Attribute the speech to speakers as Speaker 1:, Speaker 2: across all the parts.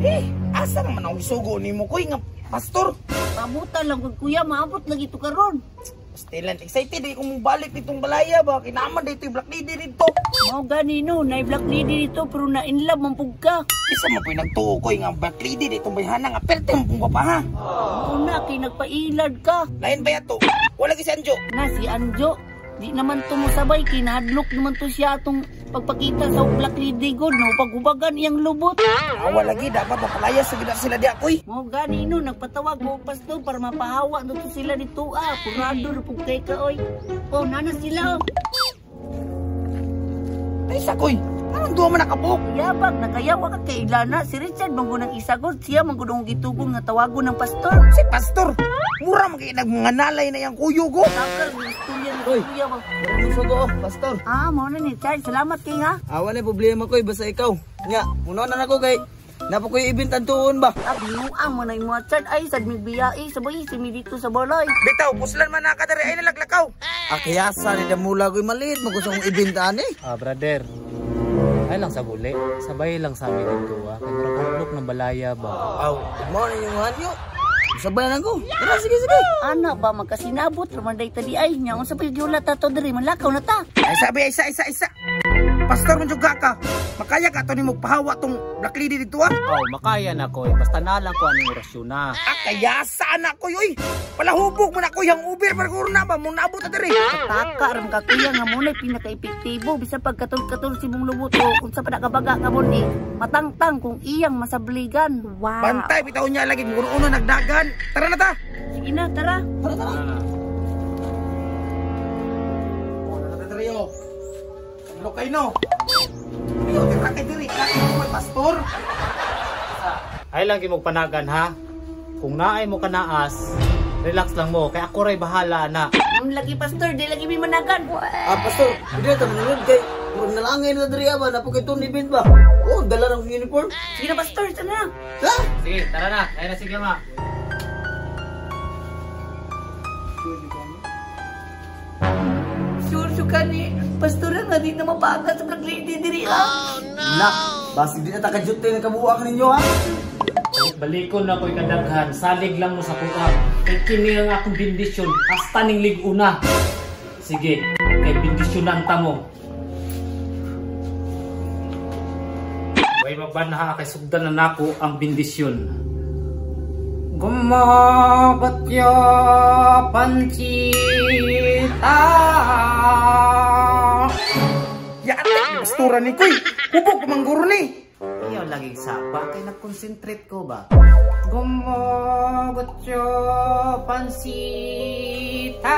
Speaker 1: Eh, asa naman ako isugo nimo koy nga pastor?
Speaker 2: Pabutan lang gud kuya, maabot lagi to karon.
Speaker 1: Pastilan, excited ay kung balik ditong balaya ba kinaman dito yung Black Lady dito.
Speaker 2: Mao gani no, nay Black Lady dito pero na in love man pug ka.
Speaker 1: Isa man po'y nagtuo koy nga Black Lady ditong bayhana nga perte man pong pa ha.
Speaker 2: Mao na kay nagpailad ka.
Speaker 1: Lain ba yato? Wala gyud si Anjo.
Speaker 2: Na si Anjo, di naman to mosabay kinahadlok naman to siya atong pagpakita sa Black Lady god no paghubagan iyang lubot.
Speaker 1: Awa lagi dapat mapalayas sa gid sila di akoy.
Speaker 2: Mao gani no nagpatawag og pastor para mapahawa no to sila dito ah. Purado ra pug kay ka oy. Oh, nana sila.
Speaker 1: Ay sa koy. Anong duha man nakabuok?
Speaker 2: Yabag nakayawa ka kay Ilana si Richard man gud ang isagod siya man gud ang gitugon nga tawagon ng pastor.
Speaker 1: Si pastor. Mura man kay nagmanganalay na yang kuyog oh.
Speaker 2: Takal istorya ni
Speaker 3: Oy.
Speaker 2: kuya ba.
Speaker 3: Sugo oh, pastor.
Speaker 2: Ah, mao na ni Richard. Salamat kay ha.
Speaker 3: Ah, wala problema koy basta ikaw. Nya, muna na nako kay napa koy event adtuon ba.
Speaker 2: Ah, binuang mo na imo Richard ay sad migbiyai sabay si mi dito sa balay.
Speaker 1: Bitaw puslan man na ka diri ay nalaglakaw.
Speaker 3: Ah, kaya sa ni damula koy maliit mo kung event ani.
Speaker 4: Ah, brother. Ay lang sa buli. Sabay lang sa amin dito ah. Kay murag hadlok ng balaya ba.
Speaker 3: Aw, good morning yung hanyo. Sabay lang ko. Tara, sige, sige.
Speaker 2: Ana ba magkasinabot raman day tadi ay nya unsa pa gyud ta to diri manlakaw na ta.
Speaker 1: Ay sabi ay isa isa isa. Pastor man jud ka. Makaya ka to nimo pahawa tong Black Lady dito ah.
Speaker 4: Oh, makaya na ko. Basta na lang ko aning orasyon na.
Speaker 1: Ah, kaya sana ko oy. Palahubog man ako yang Uber para na ba mo naabot ta diri.
Speaker 2: Taka ram ka kuya nga mo na pinaka-epektibo bisan pagkatul-katul si mong lubot o unsa pa nakabaga ka mo ni matangtang kung iyang masabligan. Wow.
Speaker 1: Bantay bitaw niya lagi uno nagdagan. Tara na ta.
Speaker 2: Sige na, tara.
Speaker 3: Tara, tara.
Speaker 1: Oh, na ta diri oh. Lokay no. Ayo, tira kay diri. Kay mo pastor.
Speaker 4: Ay lang gimog panagan ha. Kung naay mo kanaas, relax lang mo kay ako ray bahala na.
Speaker 2: Ang lagi pastor, di lagi mi managan.
Speaker 3: Ah, pastor, hindi na ta manunod kay murag nalangay na diri ba napa kay tun event ba. Oh, dala rang uniform.
Speaker 2: Sige na pastor, tara na.
Speaker 3: Ha?
Speaker 4: Sige, tara na. Ay na sige ma.
Speaker 2: Sure, sure ni pastor nga di na mapaga sa Black Lady diri ah.
Speaker 3: Na, basig di na ta kadyute nga kabuak ninyo ha.
Speaker 4: Balikon na ko'y kadaghan, salig lang mo sa kuha. Kay kini ang akong bendisyon, hasta ning liguna. Sige, kay bendisyonan ta mo. Way mabanha kay sugdan na nako ang bendisyon. Gumagatyo pancita.
Speaker 1: Yaan pastora ni koy. Hubog pamangguro ni.
Speaker 4: Ayaw laging sapa, kay nag-concentrate ko ba? Gumugutyo pansitaw.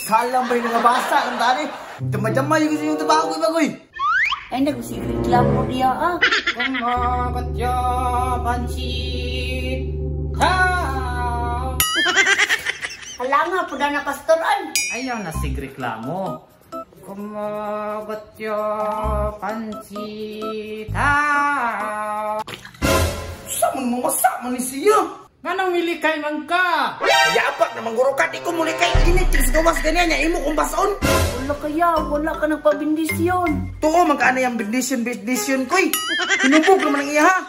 Speaker 3: Salang ba yung mga basa ang tani? Damay-damay yung inyong trabaho koy bagoy.
Speaker 2: Ay nagsireklamo diya ah.
Speaker 4: Gumugutyo pansitaw.
Speaker 2: Hala nga, pud na pastor ay.
Speaker 4: Ayaw na sigreklamo. Gumugutyo pansitaw.
Speaker 1: Sa man mo masa man ni siya.
Speaker 4: Nganong milikay man ka?
Speaker 1: Yapak na mangguro ka, di ko muli kay init sa gawas ganyan niya imo kung bason.
Speaker 2: Wala kaya, wala ka ng pabindisyon.
Speaker 1: Tuo man ka na yung bendisyon bendisyon koy. Hinubog naman ang iya ha.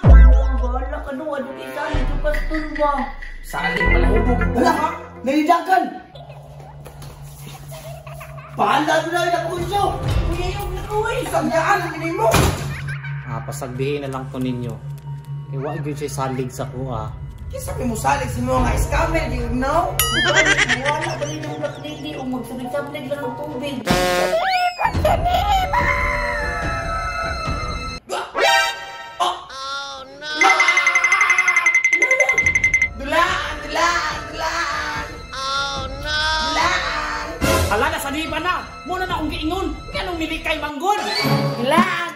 Speaker 2: Wala ka no, ano kay salig yung pastor ba?
Speaker 1: Salig pala hubog.
Speaker 3: Wala ha? Nanidakan. Pahala mo na yung
Speaker 2: Kuya yung nakuwi.
Speaker 1: Samyaan ang mo.
Speaker 4: Ah, pasagbihin na lang to ninyo. Kay wa gyud siya salig sa kuha.
Speaker 1: Kisa mo salig si mga scammer, you know?
Speaker 2: Wala ba rin ang Black Lady o magsabig-sabig lang ang tubig.
Speaker 1: Dulaan, dulaan, dulaan. Oh no. Dulaan.
Speaker 4: Hala na sa na. Muna na akong giingon. Nganong milikay manggod.
Speaker 1: Dulaan.